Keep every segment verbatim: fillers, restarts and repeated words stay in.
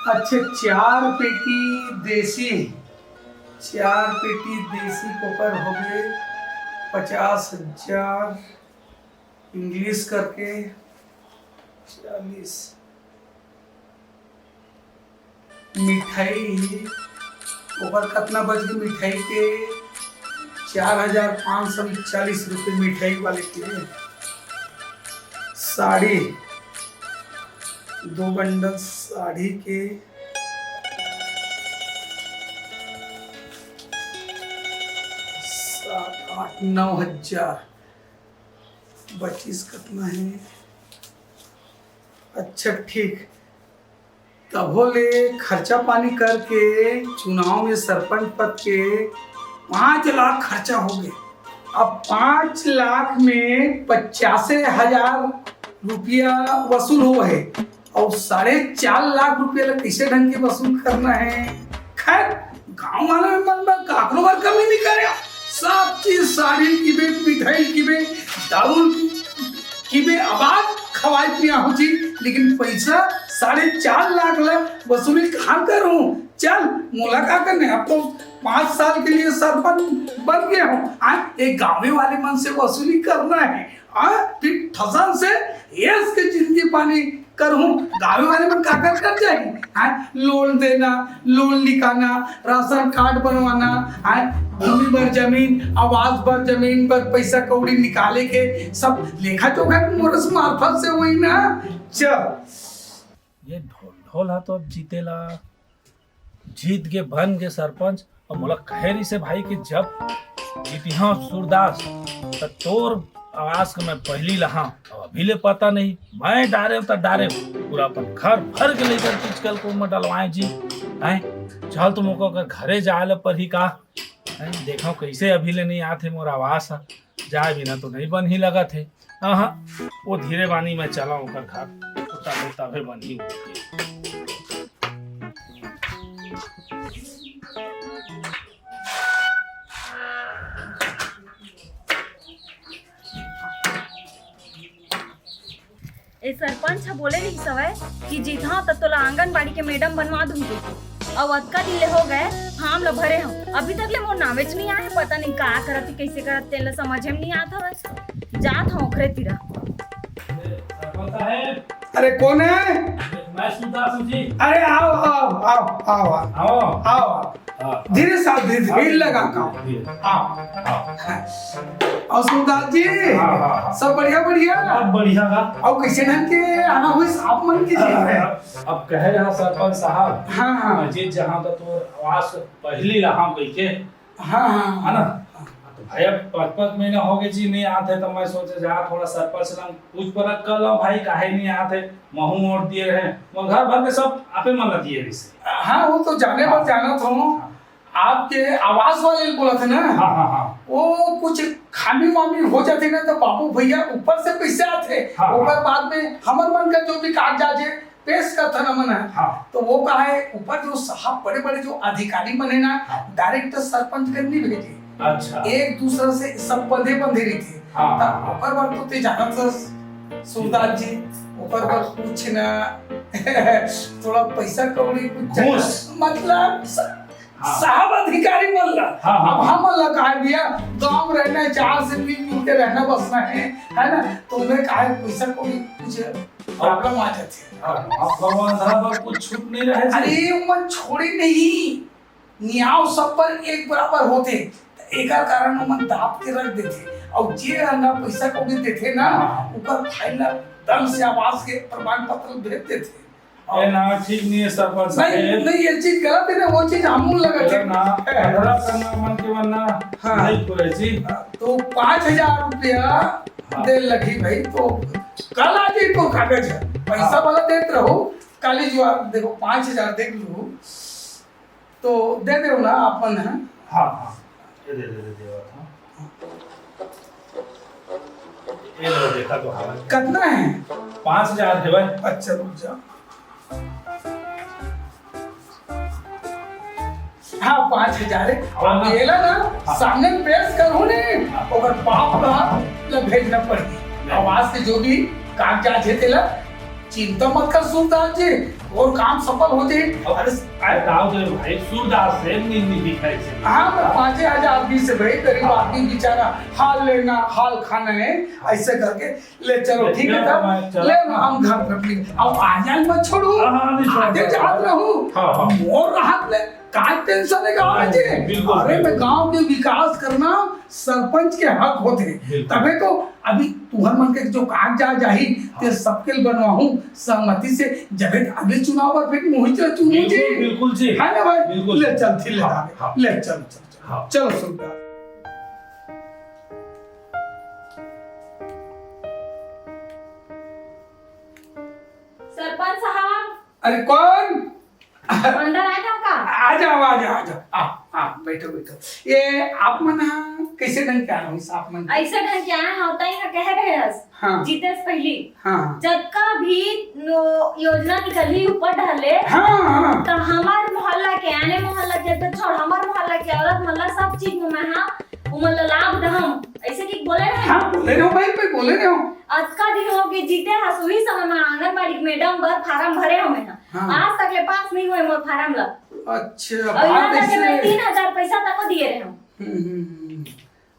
अच्छा, चार पेटी देसी, चार पेटी देसी कुकर हो गए पचास हजार, इंग्लिश करके चालीस। मिठाई, ओकर कतना बच गए? मिठाई के चार हजार पाँच सौ चालीस रुपये मिठाई वाले के। साड़ी, दो बंडल साड़ी के सात, आठ, नौ हजार। पच्चीस कतना है? अच्छा, ठीक। तभो ले खर्चा पानी करके चुनाव में सरपंच पद के पाँच लाख खर्चा हो गए। अब पाँच लाख में पचासे हजार रुपया वसूल हो है, और साढ़े चार लाख रुपया ला कैसे ढंग के वसूल करना है। खैर, गांव वाले मन बर काकरो बर कमी नहीं करे। सब चीज, साड़ी किबे, मिठाई किबे, दारू किबे, आवाज खवाई पिया हो जी, लेकिन पैसा साढ़े चार लाख ला वसूली कहाँ करूँ? चल, मोला का करने, अब तो पाँच साल के लिए सरपंच बन गया हूँ। आज एक गाँवे वाले मन से वसूली करना है। हाँ, फिर ठसन से यस के जिंदगी पानी करहूँ। गाँवे वाले मन काकर कर जाही? हाँ, लोन देना, लोन निकालना, राशन कार्ड बनवाना, हाँ, भूमि बर जमीन, आवास बर जमीन बर पैसा कौड़ी निकाले के सब लेखा जोखा मोर मार्फत से होई ना। चल। ये ढोल ढोल हा तो अब जीतेला, जीत के बन के सरपंच। अब मोला कहे रहिसे भाई कि जब जीतिहा सूरदास, त तोर आवास के मैं पहली लहा। अब अभी ले पता नहीं, मैं डारे त डारे, पूरा अपन घर भर के लेकर पिचकल को मैं डलवाए जी। हैं, चल तुम ओकर घरे जाए ल परही का? हैं, देखो कैसे अभी ले नहीं आत हे मोर आवास ह, जाए बिना तो नहीं बन ही लगत हे। आहा, वो धीरे बानी मैं चला ओकर घर, तो तभे, तभे बनही। ए सरपंच ह बोले रहिस हवय कि जीतहा त तोला आंगनबाड़ी के मैडम बनवा दूंगी। अउ अतका दिन ले हो गए, फार्म ल भरे हंव, अभी तक ले मोर नावेच नहीं आए। पता नहीं का करत हे, कैसे करत, तेन ल समझे में नहीं आत हवय। जात हंव ओखरे तीरा। सरपंच साहेब। अरे, कौन है? मैं सूरदास हूँ जी। अरे, आओ, आओ, आओ, आओ, आओ। आओ। आओ, आओ। हाँ। धीरे से आओ, धीरे, धीरे लगा का। धीरे। आओ। हाँ। और सूरदास जी, हाँ, हाँ, हाँ। सब बढ़िया, बढ़िया? सब बढ़िया बा। और कैसे ढंग के आना हुई, आप मन के जी? अब, अब कहे रहा सरपंच साहब, हाँ, हाँ। अजीत जहाँ का तो आवास पहली रहा कह के, हाँ, हाँ, है ना? हाँ। तो भाई, अब पाँच, पाँच महीना हो गए जी, नहीं आते, तो मैं सोचे जा थोड़ा सरपंच लंग पूछ परख कर लो भाई, काहे नहीं आते, महू वोट दिए रहे, वो घर भर के सब आपे मन ला दिए रहिसे। हाँ, वो तो जाने बर हाँ। जानत हूँ। हाँ। आपके आवास वाले बोलत हे ना, हाँ, हाँ, हाँ। वो कुछ खामी वामी हो जाते ना, तो बाबू भैया ऊपर से पैसे आते, हाँ, ओकर हाँ। बाद में हमर मन का जो भी कागजात है, पेश करथन हमन ह। हाँ। तो वो का है, ऊपर जो साहब बड़े-बड़े जो अधिकारी मन हे ना, हाँ। डायरेक्ट सरपंच कर नहीं भेजे। अच्छा। एक दूसरा से सब बंधे बंधे रहिथे। हाँ, त हाँ, हाँ। ओकर बर तो ते जानत हस, सूरदास जी, ओकर बर कुछ ना, थोड़ा पैसा कौड़ी कुछ घूस। मतलब स-, हाँ। साहब अधिकारी मन ला। हाँ, हाँ। अब हमन ला का है भैया, गाँव में रहना है, चार से मिलजुल के रहना बसना है, है ना? तो उन्हें का है, पैसा कौड़ी कुछ problem आ जाथे। हाँ, अब भगवान साहब अब कुछ छूट नहीं रहे जी। अरे, ओमन छोड़े नहीं, नियाव सब पर एक बराबर होथे, त एकर कारण ओमन दाब के रख देथे। अउ जे अंगा पैसा कौड़ी देथे ना, हाँ। ओकर फाइल ला दंड से आवास के प्रमाण पत्र भेज देथे। ये ना ठीक नहीं है सरपंच नहीं, साहब। नहीं, ये चीज गलत है ना, वो चीज हमू लगत है। ना, पंद्रह करना मन के मन ना, हाँ। नहीं पूरे जी। तो पाँच हजार रुपया हाँ। दे लगी भाई, तो कल आ जाई तो कागज है, पैसा हाँ। वाला देत रहो, काली जो आप देखो पाँच हजार देख लो, तो दे दो ना अपन है। हाँ, हाँ, ये दे दे दे देवा था। ये लो, देखा तो हवा। कितना है? पाँच हजार है भाई। अच्छा, रुक जा। हाँ, पाँच हजार है। हाँ, अब हाँ। येला ना, हाँ। सामने पेश करूँ ने, हाँ। ओकर बाप का ला भेजना पड़ही। नहीं। आवास से जो भी कागजात है, तेला चिंता मत कर सूरदास जी, तोर काम सफल हो जाही। अरे, अरे, दाऊ दे भाई, सूरदास से नहीं, नहीं दिखाई से। हाँ, मैं पाँचे हजार बीस से भाई, गरीब आदमी बेचारा हाल लेना, हाल खाना है, ऐसे करके ले चलो, ठीक है, चलो, तब चलो। ले हम घर पर अपनी, अब आ जाए मत छोड़ू, हाँ, हाँ, नहीं छोड़ो, आते छोड़ो। जात रहू, हाँ, हाँ। मोर राहत ले, का टेंशन है गाँव हाँ, में जी? बिल्कुल, अरे, बिल्कुल। मैं गाँव के विकास करना सरपंच के हक होथे, बिल्कुल। तबे तो अभी तुहर मन के जो कागजात जाही, हाँ। ते सबके ल बनवाहूँ सहमति से, जबे अगले चुनाव बर फिर मोहित ला चुनहूँ जी। बिल्कुल, बिल्कुल जी। है ना भाई? बिल्कुल। ले चल, ठीक ले हाँ, आगे। हाँ। ले चल, चल, चल। हाँ। चलो सुनता। सरपंच साहब। अरे कौन? अंदर आ जाओ का? आ जाओ, आ जाओ, आ जाओ। आ, आ, बैठो, बैठो। ये आप मन ह, कैसे ढंग के आए हो इस आप मन? ऐसे ढंग के आए हो, तई ह कह रहे हस। हाँ। जीते से पहली। हाँ। जतका भी नो-, योजना निकलही ऊपर ढले, हाँ, हाँ। त हमार मोहल्ला के, आने मोहल्ला के, तो छोड़, हमार मोहल्ला के औरत मन ला सब चीज में मैं, हाँ, उमन ला लाभ दहम। ऐसे कि बोले रहे? हाँ, बोले रहे हो भाई, भाई, बोले रहे हो। अतका दिन हो गए जीते हस, उही समय में आंगनबाड़ी के मैडम बर फार्म भरे हो मैं, हाँ। हाँ। आज तक ले पास नहीं हुए मोर फार्म ला। अच्छा, और यहाँ बात तक कि ऐसे मैं है। तीन हजार पैसा तक दिए रहे हूँ। हम्म, हम्म, हम्म।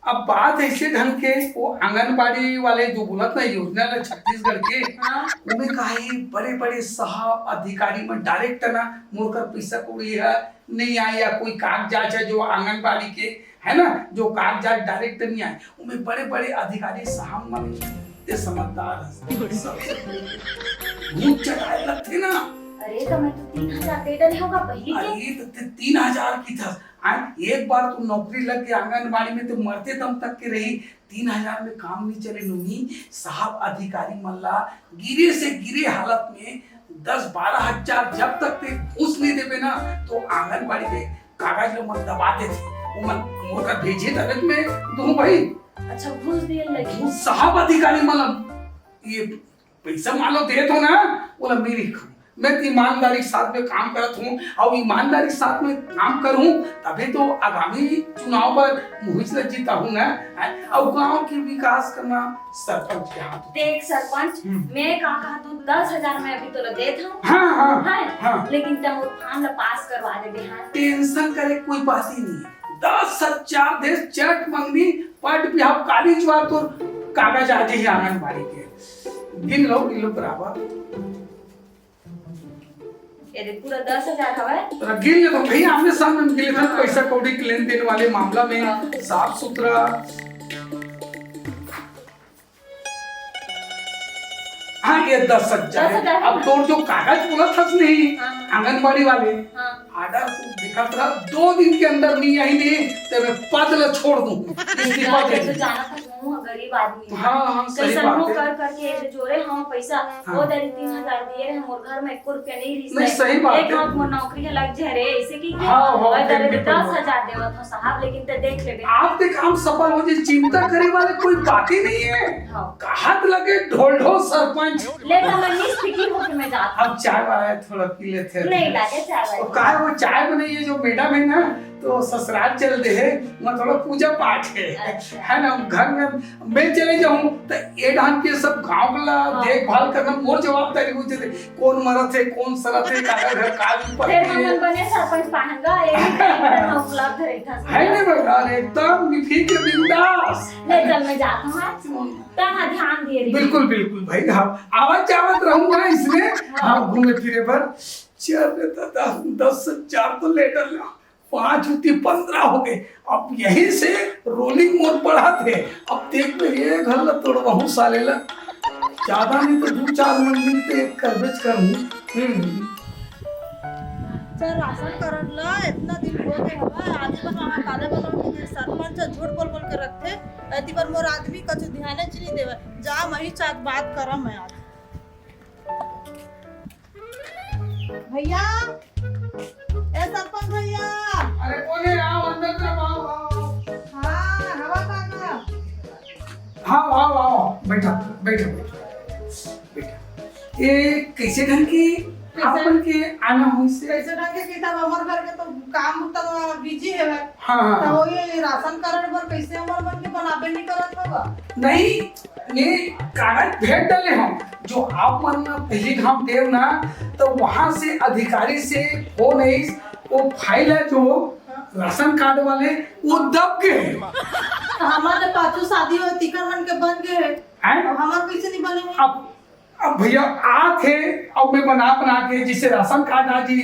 अब बात ऐसे ढंग के, वो आंगनबाड़ी वाले जो बोलत ना योजना ला छत्तीसगढ़ के, हाँ। उमे काहे बड़े-बड़े साहब अधिकारी मन direct ना मोर कर पैसा कौड़ी है नहीं आए या कोई कागजात है जो आंगनबाड़ी के, है ना, जो कागजात direct नहीं आए, उमे बड़े-बड़े अधिकारी साहब मन ये समझदार है, सब घूस चटाए लगथे ना। अरे, तो मैं तो तीन हजार दे डरे होगा पहली के। अरे, तो ते तीन हजार की था, आय, एक बार तो नौकरी लग के आंगनबाड़ी में तो मरते दम तक के रही, तीन हजार में काम नहीं चले नोनी। साहब अधिकारी मन ला गिरे से गिरे हालत में दस बारह हजार जब तक ते घूस नहीं देबे ना, तो आंगनबाड़ी के कागज लो मन दबा देथे। वो मन मोर का भेजे तबे तो मैं दूं भाई। अच्छा, घूस दिए लगी। घूस साहब अधिकारी मन ला ये पैसा मान लो देत हो ना, बोला, "मैं नहीं खाऊं, मैं तो ईमानदारी के साथ में काम करत हूँ, और ईमानदारी के साथ में काम करूँ, तभी तो आगामी चुनाव पर मुहिच ल जीता हूँ ना।" और गांव के विकास करना सरपंच के हाथ होथे। देख सरपंच, हम्म। मैं का कहा तू दस हजार में अभी तोला देत हूँ। हाँ, हाँ, है? हाँ। लेकिन तै मोर फार्म ला पास करवा दे बिहान। टेंशन करे कोई बात ही नहीं है। दस हजार दे, चट मंगनी, पट बिहाव, काली जुआर तोर कागज आ जाही आंगनबाड़ी के। गिन लो, गिन लो बराबर। ये देख, पूरा दस हजार हवय। तोरा गिन ले तो भई, आमने सामने गिन ले, हाँ। पैसा कौड़ी के लेन देन वाले मामला में हाँ। साफ सुथरा। हाँ, ये दस हजार है। दस हजार है अब ना? तोर जो कागज बोलत हस नहीं, हाँ। आंगनबाड़ी वाले, हाँ। Order तू दिखत रहा, दो दिन के अंदर नहीं आई नहीं, तो मैं पद ला छोड़ दूँ, इस्तीफा दे दूँ। जाना था, तू गरीब आदमी है। हाँ, हाँ, सही बात है। कर करके ये जोरे हम पैसा, हाँ। वो दरी तीन हजार दिए रहे, मोर घर में एको रुपया नहीं रिहिस। नहीं, सही बात है। एक हाथ मोर नौकरी है लग जा रे, ऐसे की हाँ, हाँ, और दरी दस हजार देवत हो साहब, लेकिन ते देख लेबे। आपके काम सफल हो जाए, चिंता करे वाले कोई बात ही नहीं है। हाँ। कहत लगे ढोलढो सरपंच। ले तो मैं निष्फिकिर होके मैं जात हूँ। अब चाय वाय थोड़ा पी लेते हैं। नहीं लागे चाय वाय। तो काय वो चाय बनाइए जो मैडम है ना, तो ससुराल चल दे है, वहाँ थोड़ा पूजा पाठ है। अच्छा। है ना, घर में मैं चले जाऊँ तो ये ढंग के सब गाँव वाला हाँ। देखभाल करना मोर जवाबदारी हो जाते। कौन मरत है, कौन सरत है, काकर घर का भी पड़ती है। फिर हमन बने सरपंच पाहंगा, ये भी कहीं पर हम उपलब्ध रहता है। है ना भाई, अरे एकदम निफिक्र बिंदास। ले चल, मैं जाता हूँ, हाँ। सुन। तहाँ ध्यान दिए रही। बिल्कुल, बिल्कुल भाई, हाँ, आवत जावत रहूंगा इसमें, हाँ। हाँ, घूमे फिरे पर। चार में तो दस, दस से चार तो लेटर ला, पाँच होती पन्द्रह हो गए। अब यहीं से rolling मोर बढ़त है। अब देख में ये घर ला तोड़वाहूँ साले ला, ज्यादा नहीं तो दो चार मंजिल पे एक करबेच करूँ। हम्म। सर, राशन कारड ला इतना दिन हो गए हवा, आज बर वहाँ काले वाला के सरपंच झूठ बोल बोल के रखथे, एती बर मोर आदमी कछु ध्यान च नहीं देवे। जा, मही चात बात करम मैं आज। भैया, ए सरपंच भैया। अरे कौन है? आओ अंदर तरफ आओ, आओ, आओ। हाँ, हवा का ना। हाँ, आओ, आओ, बैठा, बैठा, बैठा, बैठा। ये कैसे ढंग की कैसे? आप मन के आना हो से? कैसे ढंग के किताब हमर घर के तो काम तो busy है भाई। हाँ, हाँ, तो हाँ। ये राशन कार्ड पर कैसे हमर मन के बनाबे नहीं करत होगा? नहीं, ये कागज भेज डाले हम, जो आप मन ना पहली घाम देव ना, तो वहां से अधिकारी से फोन आइस, वो फाइल है जो राशन कार्ड वाले, वो दब गए हैं। तो हमारे पाछू शादी हो, तिकर मन के बन गए हैं। हैं? अब हमारे कैसे नहीं बने हैं? अब अब भैया, आत हे, अब मैं बना बना के, जैसे राशन कार्ड आ जी,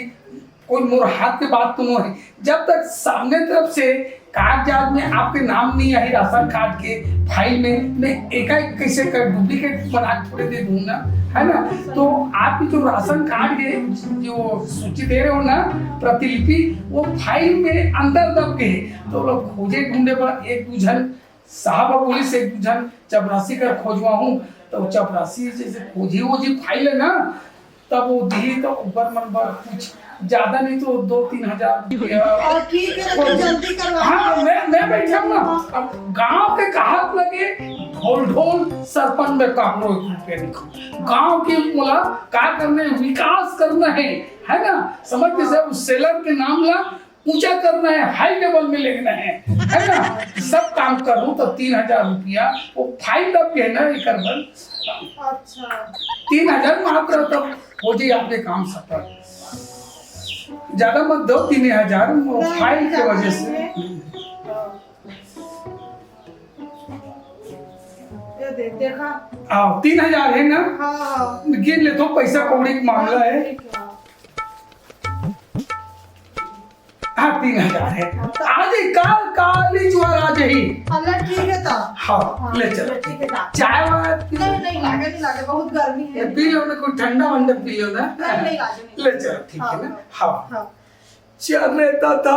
कोई मोर हाथ के बात तो नो है। जब तक सामने तरफ से कागजात में आपके नाम नहीं आए राशन कार्ड के फाइल में, मैं एकाएक कैसे कर डुप्लीकेट बना के थोड़े दे दूंगा, है ना? तो आप जो राशन कार्ड के जो सूची दे रहे हो ना, प्रतिलिपि, वो फाइल में अंदर दब के है। तो लोग खोजे ढूंढे पर एक दू झन साहब, पुलिस एक झन चपरासी कर खोजवा हूँ, तो चपरासी जैसे खोजी वोजी फाइल है ना, तब वो दी तो ऊपर मन बर कुछ ज्यादा नहीं तो दो तीन हजार रुपया। और ठीक है, तो जल्दी करवा। हाँ, मैं मैं बैठा हूँ ना। अब गांव के कहात लगे, ढोल ढोल सरपंच में काकरो एक रुपया नहीं खाऊं। गांव के मोला का करना है, विकास करना है, है ना? समझ के सब सेलर के नाम ला ऊंचा करना है, हाई लेवल में लेना है, है ना? सब काम करूं तो तीन हजार रुपया वो फाइन दब के है ना, ये कर बन। अच्छा। तीन हजार मात्र, तब हो जाए आपके काम सफल। ज्यादा मत दो, तीन हजार वो नहीं, फाइन की ज्यादा वजह नहीं से। है। हाँ। ये दे, देखा? आओ, तीन हजार है ना? हाँ, हाँ। गिन ले तो, पैसा कौड़ी का मामला है। ठीक है। हाँ, तीन हजार है। आज ही, काल, काल ही जुआर आज ही। अल्लाह ठीक है ता। हाँ, हाँ, ले चलो। ठीक है ता। चाय वाय पी लो। नहीं, नहीं लागे, नहीं लागे, बहुत गर्मी ये है। पी लो ना, कोई ठंडा वंडा पी लो ना। नहीं, नहीं लागे, नहीं। ले चलो, ठीक है ना? हाँ, हाँ। हाँ। चल रे दादा,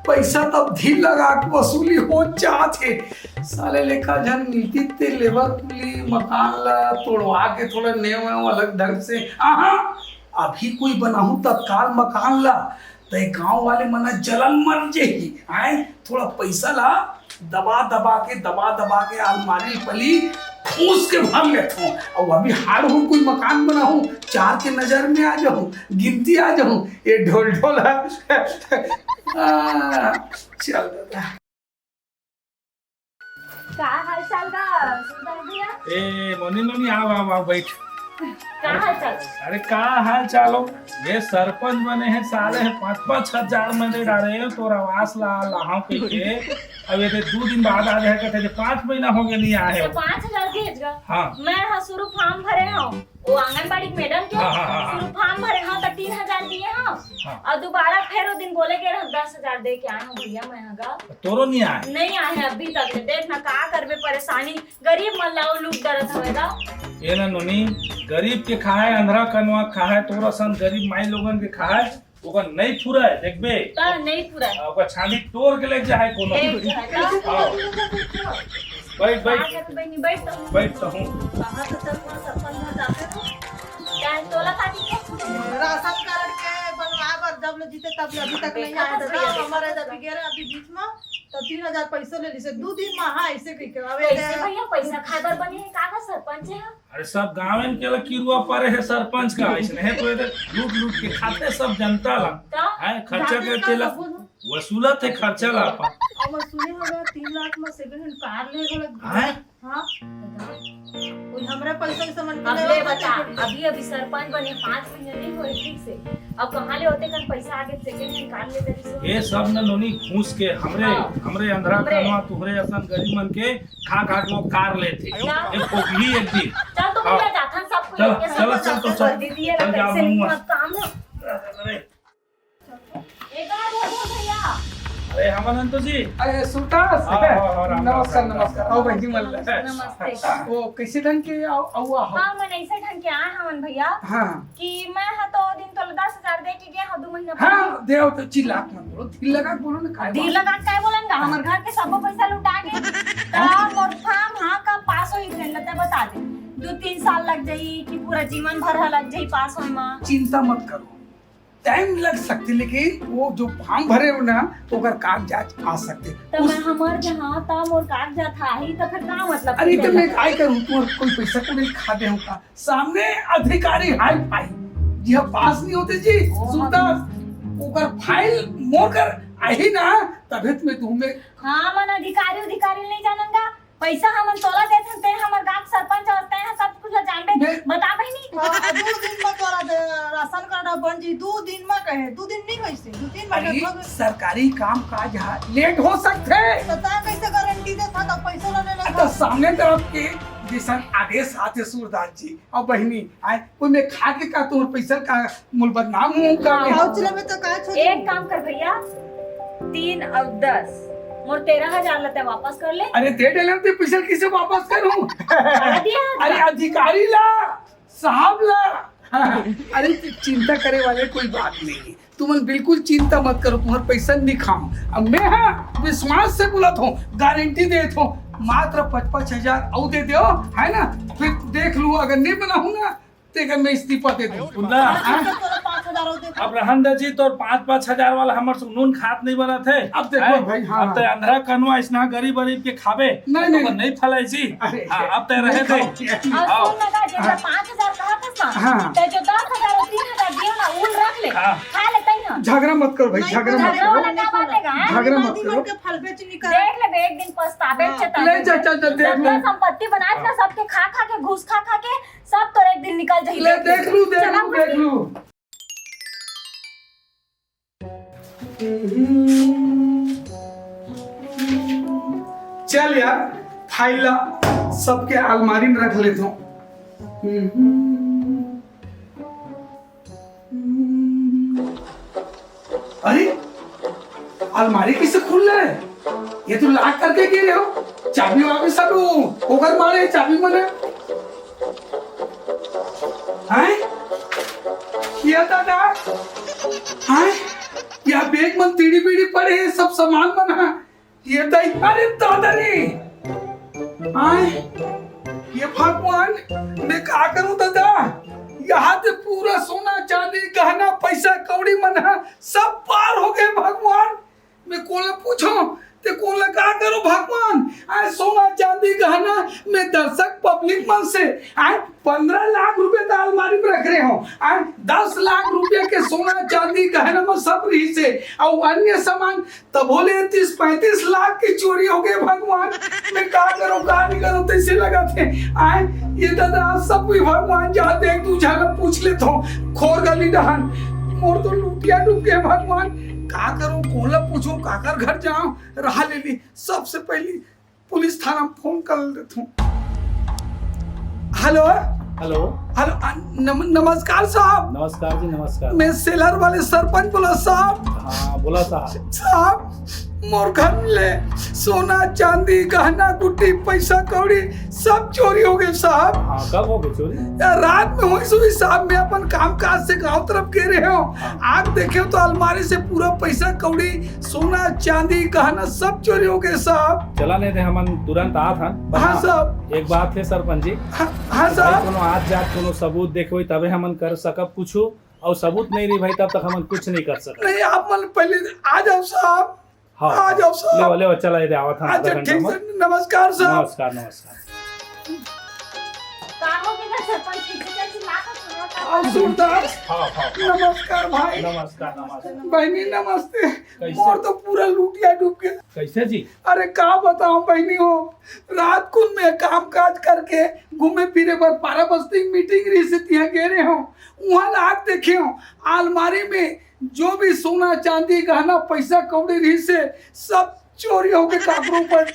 पैसा तब धीर लगा के वसूली हो जात हे। साले लेखा झन मिलती ते लेबर कुली मकान ला तोड़वा के थोड़ा नेव वेव अलग ढंग से। आहा, अभी कोई बनाहूं तत्काल मकान ला, तय गांव वाले मना जलन मर जेही। आए, थोड़ा पैसा ला दबा दबा के, दबा दबा के अलमारी पली ठूस के भर लेथों। अउ अभी हाड़ हुड़ कोई मकान बनाहूं, चार के नजर में आ जाहूं, गिनती आ जाहूं। ये ढोल ढोल है। आ, चल दादा। का हाल चाल बा, सुंदर भैया? ए, नोनी, नोनी, आव, आव, आव, बैठ। का हाल चाल? अरे, का हाल चाल हो? ये सरपंच बने हैं, साले हैं, पाँच पाँच हजार में दे डारे हैं, तोर आवास ला, लाहौं कह के। अब ये दे दू दिन बाद आ जाए, कहते जे पाँच महीना हो गया, नहीं आए तो हो। पाँच हजार भेज गा। हाँ। मैं हाँ शुरू फॉर्म भरे हूँ, वो आंगनबाड़ी मैडम के हाँ, हाँ, हाँ, हाँ। शुरू फॉर्म भरे हूँ तो तीन हजार दिए हूँ। हाँ। और दोबारा फिर वो दिन बोले के रहा, दस हजार दे के आए हूँ भैया, मैं हाँ गा। तोरो नहीं आए? नहीं आए हैं अभी तक। देख ना, का करबे, परेशानी, गरीब मन ला लूट डरत हवे गा। ये ना नोनी, गरीब के खाए, अंधरा कनवा खाए, तोर असन गरीब माई लोगन के खाए, ओकर नहीं फुराए, देखबे। का नहीं फुराए? आ, ओकर छांदी तोड़ के ले जाए कोनो। ले जाए, का? हाँ। बैठ, बैठ। का करत बहिनी, बैठ तो। बैठ तो हूँ। कहाँ से चल, कौन सरपंच में जाते हो? क्या है, टोला पार्टी के? राशन कार्ड के बनवा बर जब ले जीते तब ले अभी तक नहीं देखा आया तो था, भैया, देखा हमारे था। जब गिरे अभी बीच में तो तीन हजार पैसो ले लीसे, दू दिन में, हाँ, ऐसे कह के। अब कैसे ये भैया, पैसा खाए बर बने है, का का सरपंच है? अरे, सब गाँव के ला किरुआ परे है सरपंच का, ऐसे नहीं तो ये लूट लूट के खाते सब जनता ला। का? है, खर्चा जाते करते ला, सब बोलो। वसूलत है खर्चा ला अपन। अब सुने होगा, तीन लाख में सेकंड हैंड कार ले होगा। हैं? हाँ। कोई हमरा पैसा के समझ में अब नहीं ले आवत बता, है। अभी अभी सरपंच बने, पाँच महीने नहीं हुए ठीक से, अब कहाँ ले होते कन पैसा आगे सेकंड हैंड कार ले दे रही हो? ये सब न नोनी घूस के हमरे, हाँ। हमरे अंधरा हमरे। कनवा तुहरे असन गरीब मन के खा खा के लोग कार लेथे। क्या? ये भोगली एक दिन। चल तो हाँ। भैया जाथन सब कोई चल, लेके चल, सब चल, तो सब चल। कर दीजिए, चल, जा, कैसे नहीं मुआ। मत काम है। अरे। एक बार बोल दो भैया। अरे, हम अनंत जी। अरे, सुरदास। हाँ, हाँ, हाँ, राम, नमस्कार, राम, राम, नमस्कार। राम, आओ, राम। बहिनी, मल्ला। नमस्ते। वो, कैसे ढंग के आओ, आओ, आओ। हाँ, मन ऐसे ढंग के आए हमन भैया। हाँ। कि मैं ह तो दिन तोला दस हजार दे के गया हूँ, दो महीना हाँ, पहले। देव तो चिल्ला के मत बोलो, धीर लगा के बोलो ना, काय धीर बात? लगा के काय बोलन गा? हमर घर के सबो पैसा लुटा के। का मोर फॉर्म हाँ का पास होई friend, ते बता दे। दो तीन साल लग जाई कि पूरा जीवन भर ह लग जाई पास होए मा? चिंता मत करो, टाइम लग सकती, लेकिन वो जो फॉर्म भरे हो ना, तो ओकर कागजात आ सकते। तो उस मैं हमर जहाँ था, मोर कागजात आही, तो फिर का मतलब अरे, कि तो मैं मतलब? काय करूँ, तुम्हारे कोई पैसा को नहीं खा दे होगा। सामने अधिकारी हाई फाई, जे पास नहीं होते जी, ओ, सुनता, ओकर फाइल मोर कर आही ना, तभे तुम्हें, तुम्हें हाँ, मन अधिकारी उधिकारी नहीं जानन गा। पैसा हमन तोला देथन, ते हमर गांव के सरपंच हस, ते ह सब कुछ ला जानबे। मैं बता बहिनी। हाँ, दू दिन में तोरा दे, राशन कार्ड बन जी। दू दिन में कहे, दू दिन नहीं होइसे, दू तीन बजे अरे, हो गए। सरकारी काम काज हा लेट हो सकथे। तो तैं कैसे गारंटी देथा, तब पैसा ला लेना तो था। सामने तरफ के जैसन आदेश आथे सूरदास जी। अब बहिनी आए, ओमे खा के का तोर पैसा का मोर बदनाम हूँ का? पाउच लेबे तो का छोड़? एक काम कर भैया, तीन और दस, मोर तेरह हजार ला तैं वापस कर ले। अरे, दे डेला ते पैसा कैसे वापस करूँ? करा दिया। अरे, अधिकारी ला, साहब ला। अरे, चिंता करे वाले कोई बात नहीं है, तुमन बिल्कुल चिंता मत करो, तुम्हार पैसा नहीं खाऊं। अब मैं, हाँ, विश्वास से बोलत हूँ, गारंटी देत हूँ, मात्र पच पच हजार अउ दे दो, है ना? फिर देख लूँ, अगर नहीं बनाऊँ ना, तेकर मैं इस्तीफा दे दूं। सुन ना, हाँ? तो तोला पाँच हजार और दे। अब रहन दे जी, तोर पाँच पाँच हजार वाला हमर से नून खात नहीं बनत है। अब देखो हैं? भाई, हाँ, अब तो हाँ। अंधरा कनवा इसना गरीब गरीब के खाबे, नहीं, तो नहीं। नहीं फलाई जी। अरे, हाँ, अब तो रहे नहीं दे। खाओ। और हाँ। सुन ना, जेकर पाँच हजार कहा था ना, हाँ। तो जो दस हजार और तीन हजार दियो ना, उन रख ले। हाँ। खा ले तैं ना। झगड़ा मत करो भाई, नहीं, झगड़ा मत झगड़ा करो। वाला का बात है, हाँ? झगड़ा मत करो। के फल बेच निकाल। देख ले, एक दिन पछताबे हाँ। चेता ले, चल, चल, चल, देख ले। संपत्ति बनाए ना, सबके खा खा के, घूस खा खा के, सब तोर एक दिन निकल जाही। ले, देख लू, देख चला लू, देख लू। चल यार, फाइल ला सबके अलमारी में रख लेथों। अरे, अलमारी कैसे खुल रहा है? ये तो लॉक करके गे रहे हो, चाबी वाबी सब ओकर मारे चाबी मने। हैं? ये दादा, हैं? यह बैग मन तीड़ी बीड़ी पड़े हैं, सब सामान मन है। ये दाई, अरे दादा रे, आए, ये भगवान, मैं का करूं दादा? यहाँ ते पूरा सोना चांदी गहना पैसा कौड़ी मन ह, सब पार हो गए भगवान। मैं कोला पूछो, ते कोला का करो भगवान? आए सोना चांदी गहना मैं दर्शक पब्लिक मन से आए पंद्रह लाख रुपए का अलमारी में रख रहे हो, आए दस लाख रुपए के सोना चांदी गहना में सब रही से और अन्य सामान तभो ले तीस पैंतीस लाख की चोरी हो गई भगवान। मैं का करो, का नहीं करो, तैसे लगा थे। आए, ये दादा, आज सब कोई भगवान जा देख, तू झाला पूछ ले तो, खोर गली डहान, मोर तो लुटिया डूब गए भगवान। का करो, कोला पूछो, काकर घर जाओ, रहा ले ली। सबसे पहली पुलिस थाना में फोन कर देता हूँ। हेलो। हेलो। हेलो, अ, नम-, नमस्कार साहब। नमस्कार जी, नमस्कार। मैं सेलर वाले सरपंच बोला साहब। हाँ, बोला साहब। साहब, मोर घर ले सोना, चांदी, गहना, गुट्टी, पैसा, कौड़ी सब चोरी हो गए साहब। हाँ, कब हो गए चोरी? यार, रात में हुई सुई साहब, मैं अपन काम काज से गांव तरफ गे रहे हो। हाँ। आग देखे हो तो अलमारी से पूरा पैसा, कौड़ी, सोना, चांदी, गहना सब चोरी हो गए साहब। चला नहीं थे, हमन तुरंत आत हन। हाँ साहब। एक बात है सरपंच जी, हाँ, हाँ भाई, साहब। कोनो आज जात कोनो सबूत देखे हुई तबे हमन कर सकब कुछ, और सबूत नहीं रही भाई तब तक हमन कुछ नहीं कर सकब। नहीं, आप मन पहले आ जाओ साहब। हाँ, आ जाओ साहब। लेवा, लेवा, चला, ये आवत हन अच्छा, आधा घंटा ठीक में। सर, नमस्कार साहब। नमस्कार, नमस्कार। का हो गया सरपंच, पीछे से चिल्ला कर सुना था। आओ, सूरदास। हाँ, हाँ, हाँ। नमस्कार भाई। नमस्कार, नमस्कार। बहनी नमस्ते। कैसे? मोर तो पूरा लुटिया डूब गया। कैसे जी? अरे का बताओ बहनी हो, रात कुन में काम काज करके घूमे फिरे बर पारा बस्ती मीटिंग रही से तिहा गे रहे हो, वहां लाग देखे हो, अलमारी में जो भी सोना, चांदी, गहना, पैसा, कौड़ी रही से सब चोरी होके काकरो ऊपर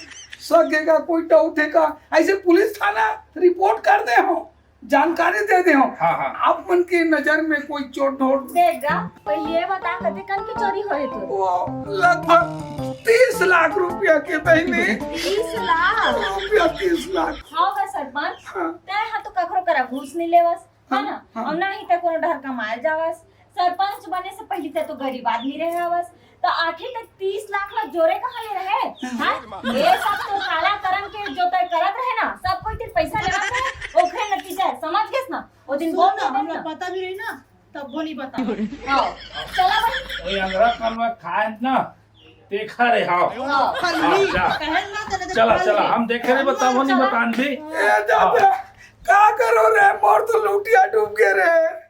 शक है का, कोई डाउट है का, ऐसे पुलिस थाना रिपोर्ट कर दे हो, जानकारी दे दे हो। हाँ, हाँ। आप मन के नजर में कोई चोर ढोर देख गा, पहले ये बता कते कन की चोरी होए तो? वो लगभग तीस लाख रुपया के बहनी। तीस लाख? रुपया तीस लाख। हाँ बा सरपंच, हाँ। तै हा तो ककरो करा घूस नहीं लेवस, है हाँ, ना? हाँ। और ना ही तै कोनो डहर कमाए जावस। सरपंच बने से पहले तै तो गरीब आदमी रहे हवस, तो आखिर तक तीस लाख ला जोरे कहाँ ले रहे? हाँ? ये सब तो काला करम के जो तय करत रहे ना, सब कोई तेरे पैसा लेवत रहे, ओकरे नतीजा है, समझ गेस ना? वो दिन सुन बोल ना, के हमला ना। पता भी रही ना, तब वो नहीं बता। हाँ, चला भाई। ओए अंगरा कानवा खाए ना, देखा रे, हाँ। हाँ। हाँ, जा। कहन ना, तेरे चला, फल चला, नहीं। हम देखे रे, बताओ नहीं बतान भी। ए, दादा, हाँ। का करो रे, मोर तो लुटिया डूब गए रे।